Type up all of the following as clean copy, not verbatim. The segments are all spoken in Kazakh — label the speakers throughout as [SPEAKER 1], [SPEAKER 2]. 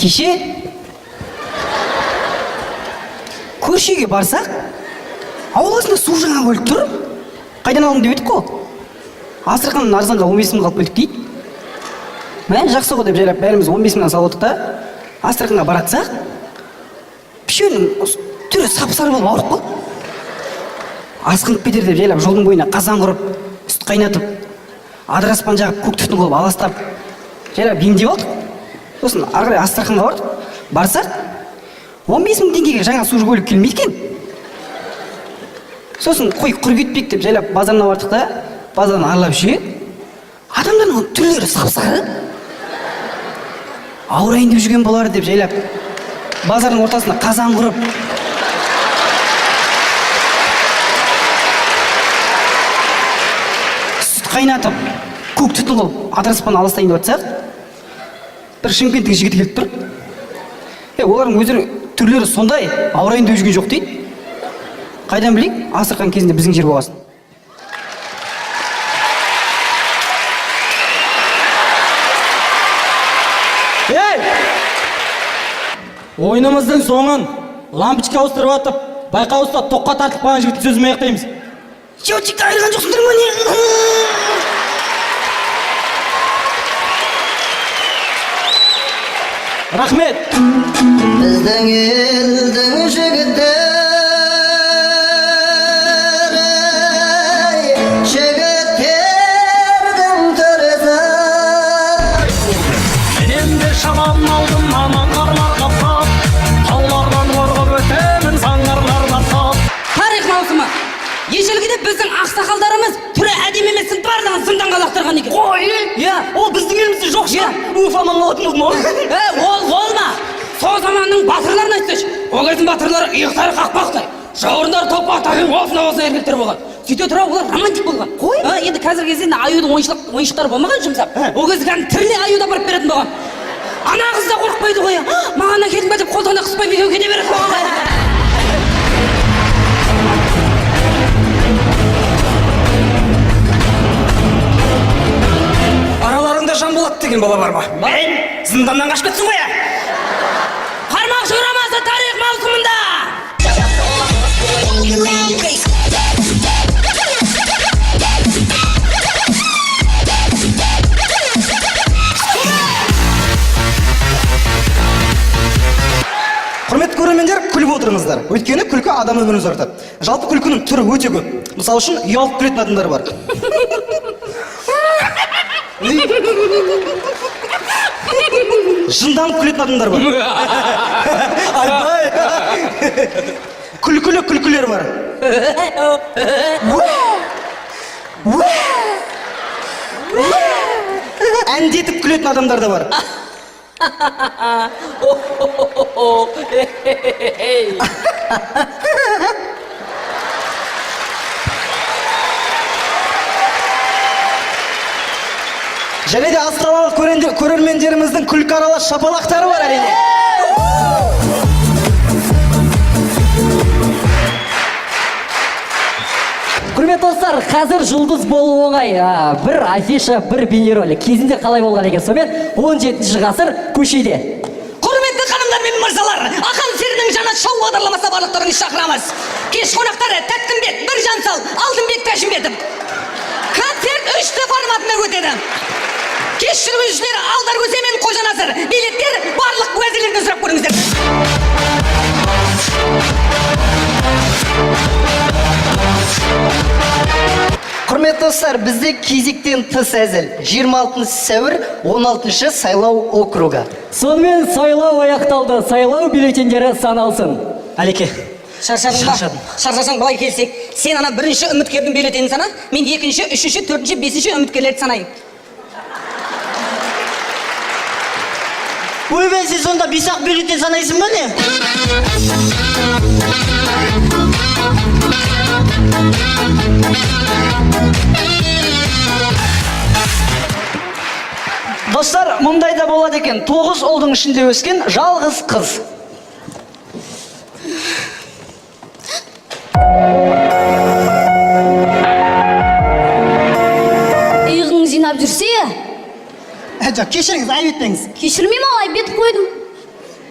[SPEAKER 1] Кеше көрші үйге барсақ, ауласында су жаңа көлік тұр. Қайдан алдың деп едік қой. Астраханнан арзанға 15 мыңға алып келдік дейді. Мә, жақсы ғой деп жайлап бәріміз 15 мыңнан салып алдық та, Астраханға баратсақ, пішеннің түрі сап сары болып ауырып қалды. Асқынып кетер деп жайлап жолдың бойына қазан құрып, сүт қайнатып, адыраспан жағып, көк түтін қылып аластап, жайлап емдеп алдық. Сосын ары қарай Астраханға бардық. Барсақ, 15 мың теңгеге жаңа су көлік келмейді екен. Сосын қой, құр кетпейік деп жайлап базарына бардық та, базарын аралап ше, адамдардың түрлері сап сары, ауырайын деп жүрген болар деп жайлап базардың ортасына қазан құрып, сүт қайнатып, көк түтін қылып адыраспан аластайын деп жатсақ, бір Шымкенттің жігіті келіп тұр. Е, олардың өздерінің түрлері сондай, ауырайын деп жүрген жоқ дейді. Қайдан білейік, Астрахань кезінде біздің жер болғасын.
[SPEAKER 2] Ей! Ойынымыздың соңын лампочка ауыстырып атып, байқаусызда тоққа тартылып қалған жігіттің сөзімен аяқтаймыз.
[SPEAKER 1] Счетчикті айырған жоқсыңдар ма, не?
[SPEAKER 2] Рахмет!
[SPEAKER 3] Біздің елдің жігіттері, жігіттердің төресі.
[SPEAKER 4] Менен де шамам алдымнан аңғарлар қаптап, таулардан қорғып өтемін заңғарлар баттап.
[SPEAKER 5] Тарих маусымы. Ежелгіде біздің ақсақалдарымыз түрі әдемі еместің барлығын зынданға лақтырған екен.
[SPEAKER 1] Қой!
[SPEAKER 5] Иә.
[SPEAKER 1] Ол біздің елімізде жоқ шығар. Уф, аман қалатын болдым ау.
[SPEAKER 5] Ол ма? Сол заманның батырларын айтсайшы. Ол кездің батырлары иықтары қақпақтай, жауырындары топпақтай, осындай осындай еркектер болған. Сөйте тұра олар романтик болған.
[SPEAKER 1] Қой.
[SPEAKER 5] Енді қазіргі кезде аюдың ойыншықтары болмаған жұмсап. Ол кезде кәдімгі тірілей аюды апарып беретін болған. Ана қыз да қорықпайды ғой. Маған әкелдің бе деп қолтығына қыспай екеуі кете беретін болған ғой.
[SPEAKER 1] Араларыңда Жанболат деген бала бар ма? Мен зынданнан қашып кетсің ғой, ә?
[SPEAKER 5] Қармақ жорамасы тарих маусымында.
[SPEAKER 2] Құрметті көрермендер, күліп отырыңыздар. Өйткені күлкі адам өмірін ұзартады. Жалпы күлкінің түрі өте көп. Мысалы үшін ұялып күлетін адамдар бар. Жынданып күлетін адамдар бар. Айбай! Күлкілі күлкілер бар. Әндетіп күлетін адамдар да бар. Және де астаналық көрермендеріміздің күлкі аралас шапалақтары бар әрине.
[SPEAKER 6] Құрметті достар, қазір жұлдыз болу оңай. Бір афиша, бір бейнеролик. Кезінде қалай болған екен? Сонымен 17 ғасыр көшеде.
[SPEAKER 5] Құрметті ханымдар мен мырзалар, Ақан серінің жаңа шоу бағдарламасына барлықтарыңызды шақырамыз. Кеш қонақтары Тәттімбет, Біржан сал, Алтынбек Тәжімбетов. Концерт 3D форматында өтеді. Кеш жүргізушілері Алдар Көсе мен Қожанасыр. Билеттер барлық уәзірлерден сұрап көріңіздер.
[SPEAKER 3] Құрметті достар, бізде кезектен тыс әзіл. 26 сәуір, 16 сайлау округі.
[SPEAKER 6] Сонымен сайлау аяқталды. Сайлау бюллетендері саналсын.
[SPEAKER 2] Әлеке.
[SPEAKER 5] Шаршадың ба?
[SPEAKER 2] Шаршадым.
[SPEAKER 5] Шаршасаң былай келсек, сен ана бірінші үміткердің бюллетенін сана, мен екінші, үшінші, төртінші, бесінші үміткерлерді санайын.
[SPEAKER 1] Ойбай, сен сонда бес-ақ бюллетень санайсың ба, не? Достар, мұндай да болады екен. 9 ұлдың ішінде өскен жалғыз қыз.
[SPEAKER 7] Иығың жинап жүрсе?
[SPEAKER 1] Жоқ, кешіріңіз, айып етпеңіз.
[SPEAKER 7] Кешірмеймін, ал айып етіп қойдым.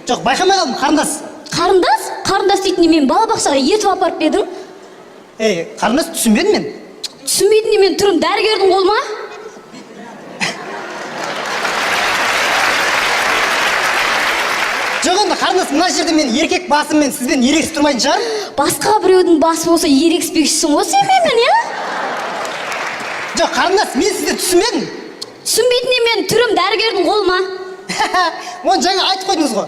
[SPEAKER 2] Жоқ, байқамай қалдым, қарындас.
[SPEAKER 7] Қарындас? Қарындас дейтін мен балабақшаға ертіп апарып па едің?
[SPEAKER 2] Ей, қарындас, түсінбедім мен.
[SPEAKER 7] Түсінбейтін мен түрім дәрігердің қолы ма?
[SPEAKER 2] Жоқ, енді қарындас, мына жерде мен еркек басыммен сізбен ерегісіп тұрмайтын шығармын.
[SPEAKER 7] Басқа біреудің басы болса ерегіспекшісің ғой сен менімен, иә?
[SPEAKER 2] Жоқ, қарындас, мен сізді түсінбедім.
[SPEAKER 7] Түсінбейтін мен түрім дәрігердің қолы ма?
[SPEAKER 2] Оны жаңа айтып қойдыңыз ғой.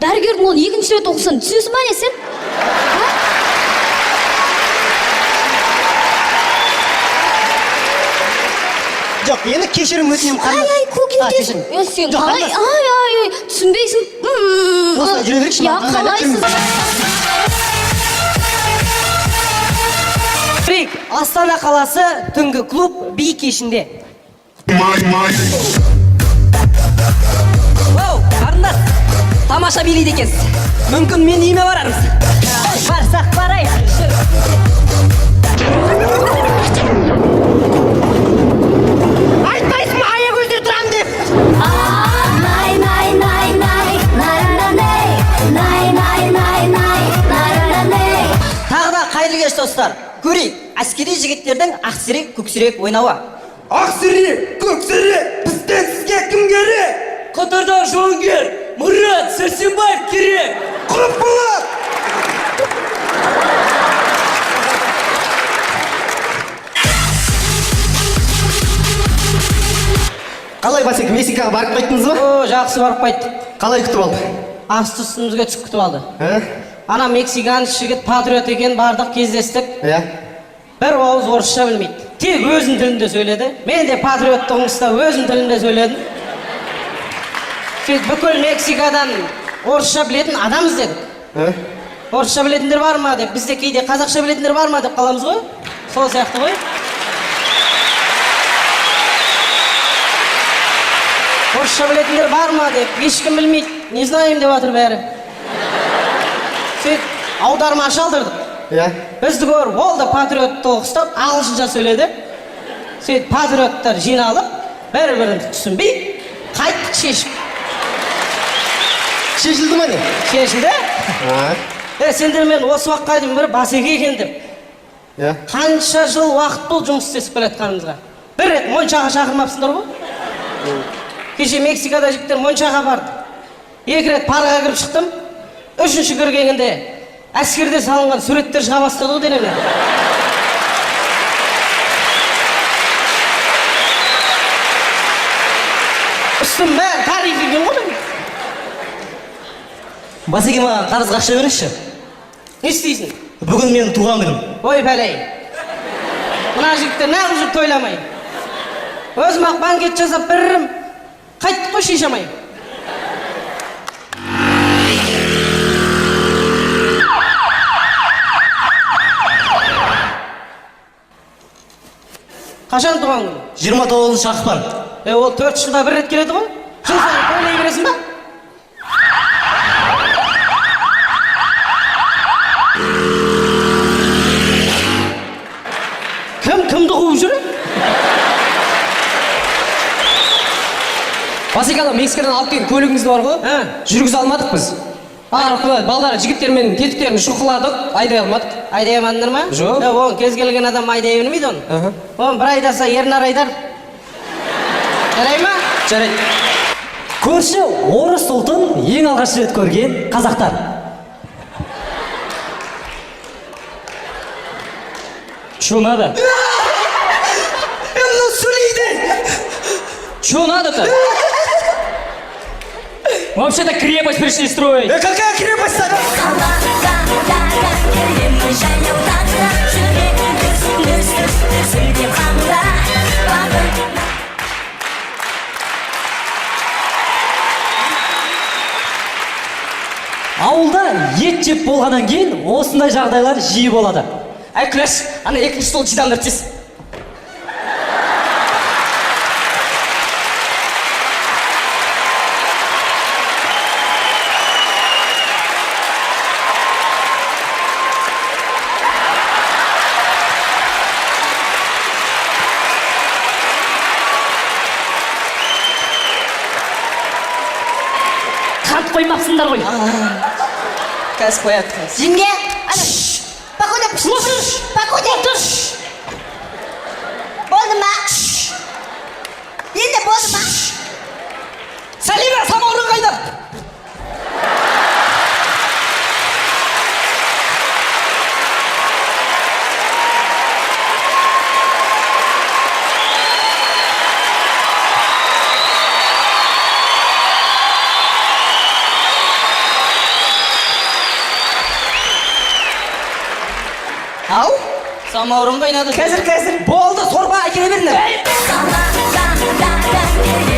[SPEAKER 7] Дәрігердің қолын екінші рет оқысаң түсінесің ба не сен? А?
[SPEAKER 2] Жоқ, енді кешірім өтінемін,
[SPEAKER 7] Ай,
[SPEAKER 2] қарындас.
[SPEAKER 7] ай,
[SPEAKER 2] А,
[SPEAKER 7] көкейтесің.
[SPEAKER 2] кешірім.
[SPEAKER 7] Е, сен
[SPEAKER 2] Жоқ,
[SPEAKER 7] қалай?
[SPEAKER 2] қарындас.
[SPEAKER 7] Ай, ай, ай, түсінбейсің.
[SPEAKER 2] Осылай жүре берейікші,
[SPEAKER 7] Я
[SPEAKER 2] маған ыңғайлы
[SPEAKER 7] қалайсыз?
[SPEAKER 1] Брик, Астана қаласы түнгі клуб би кешінде.
[SPEAKER 5] Оу, қарындас, тамаша билейді екенсіз. Мүмкін мен үйіме барармыз.
[SPEAKER 1] Барсақ барайық. Жүр.
[SPEAKER 2] Айтпайсың ба, аяқ тұрамын деп.
[SPEAKER 7] Най, най, най, най, най, най, най, най, най, най, най.
[SPEAKER 1] Тағы да қайырлы кеш, достар. Көрейік, әскери жігіттердің ақсирек көксирек ойнауы.
[SPEAKER 8] Ақсирек, көксирек, бізден сізге кім керек?
[SPEAKER 4] Қатардағы жауынгер Мұрат Сәрсенбаев керек!
[SPEAKER 8] Құп болады!
[SPEAKER 2] Қалай, Басеке, Мексикаға барып қайттыңыз ба?
[SPEAKER 1] О, жақсы барып қайттық.
[SPEAKER 2] Қалай күтіп алды?
[SPEAKER 1] Асты үстімізге түсіп күтіп алды.
[SPEAKER 2] Ә?
[SPEAKER 1] Ана мексиканец жігіт патриот екен, бардық, кездестік.
[SPEAKER 2] Иә.
[SPEAKER 1] Бір ауыз орысша білмейді. Тек өзінің тілінде сөйледі. Мен де патриоттығым ұстап өзім тілімде сөйледім. Сөйтіп бүкіл Мексикадан орысша білетін адам іздедік.
[SPEAKER 2] Ә?
[SPEAKER 1] Орысша білетіндер бар ма деп, бізде кейде қазақша білетіндер бар ма деп қаламыз ғой. Сол сияқты ғой. Орысша білетіндер бар ма деп, ешкім білмейді. Не знаем деп жатыр бәрі. Сөйтіп аудармашы алдырдық.
[SPEAKER 2] Иә.
[SPEAKER 1] Бізді көріп, ол да патриоттық ұстап ағылшынша сөйледі. Сөйтіп патриоттар жиналып, бір бірімізді түсінбей қайттық шешіп.
[SPEAKER 2] Шешілді ма не?
[SPEAKER 1] Шешілді.
[SPEAKER 2] А?
[SPEAKER 1] Е, сендермен осы уақытқа дейін бір басеке екен деп.
[SPEAKER 2] Иә.
[SPEAKER 1] Қанша жыл уақыт болды жұмыс істесіп келе жатқанымызға. Бір рет моншаға шақырмапсыңдар ғой. Кеше Мексикада жігіттер моншаға барды. Екі рет парға кіріп шықтым. Үшінші кіргенде әскерде салынған суреттер шыға бастады ғой денемнен. Үстім бәрі тарих екен ғой менің.
[SPEAKER 2] Басеке, маған қарызға ақша беріңізші.
[SPEAKER 1] Не істейсің?
[SPEAKER 2] Бүгін менің туған күнім.
[SPEAKER 1] Ой, пәлей. Мына жігіттер неғып жүр тойламай? Өзім ақ банкет жасап берерім. Қайттық қой шеше алмай. Қашан туған күн?
[SPEAKER 2] 29 ақпан.
[SPEAKER 1] Е, ол 4 жылда бір рет келеді ғой. Жыл сайын тойлай бересің ба? Кім кімді қуып жүр?
[SPEAKER 9] Басеке, ана Мексикадан алып келген көлігіміз бар ғой.
[SPEAKER 1] Ә.
[SPEAKER 9] Жүргізе алмадық біз. Арқылы балдар жігіттермен тетіктерін шұқыладық, айдай алмадық.
[SPEAKER 1] Айдай алмадыңдар ма?
[SPEAKER 9] Жоқ.
[SPEAKER 1] Е, оны кез келген адам айдай бермейді оны.
[SPEAKER 9] Аха.
[SPEAKER 1] Оны бір айдаса Ернар айдар. Жарай ма?
[SPEAKER 9] Жарайды.
[SPEAKER 6] Көрші орыс ұлтын ең алғаш рет көрген қазақтар.
[SPEAKER 4] Чё надо?
[SPEAKER 2] Мынау сөйлейді.
[SPEAKER 4] Чё надо-то? Вообще-то крепость пришли строить.
[SPEAKER 2] Э, какая крепость?
[SPEAKER 6] Ауылда ет жеп болғаннан кейін осындай жағдайлар жиі болады.
[SPEAKER 9] Әй, Күләш, ана екінші стол жинаңдар тез.
[SPEAKER 6] Қант қоймапсыңдар ғой.
[SPEAKER 5] Қазір қояды, қазір.
[SPEAKER 7] Жеңге, ана, покуда, покуда. Болды ма? Енді болды ма?
[SPEAKER 5] Сәлима, самаурын қайда?
[SPEAKER 1] Ау.
[SPEAKER 9] Самаурын қайнады.
[SPEAKER 1] Қазір, қазір.
[SPEAKER 5] Болды, сорпа әкеле беріңдер.
[SPEAKER 7] Да, да, да, да.